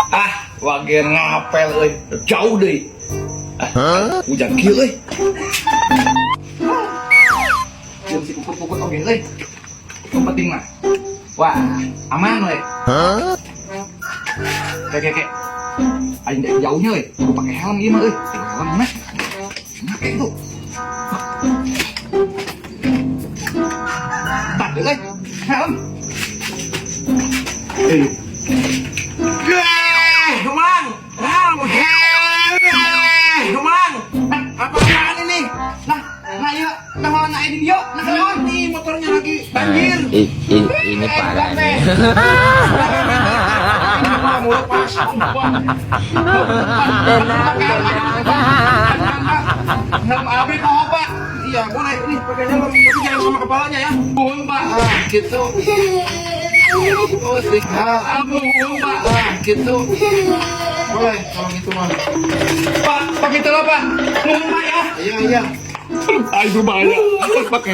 Ah, wager ngapel euy. Jauh deui. Ah, hujan kieu euy. Jeung si puput-puput oge euy. Yang penting mah. Wah, aman we. Kek kek kek. Aing dek jauhnya euy. Kudu pake helm ieu mah euy. Helm mah. Make tuh. Tah euy. Helm. Eh. Eh, Mang, Mang, eh, Mang, apa-apaan ini? Nah, nah iya, nah malah naik di dia, nah naon? Nih motornya lagi banjir. Ini parah nih. Wah, mau lepas. Helm abri kok, Pak. Iya, boleh. Ini pakai helm, tapi jangan sama kepalanya ya. Buhun, Pak. Ah, gitu. Oh, ah, Buhun, Pak. ah, gitu. Boleh kalau gitu mah. Pak, pakai itu lah, Pak. Nuhun, Pak ya. Iya, iya. Aduh, bahaya. Pakai.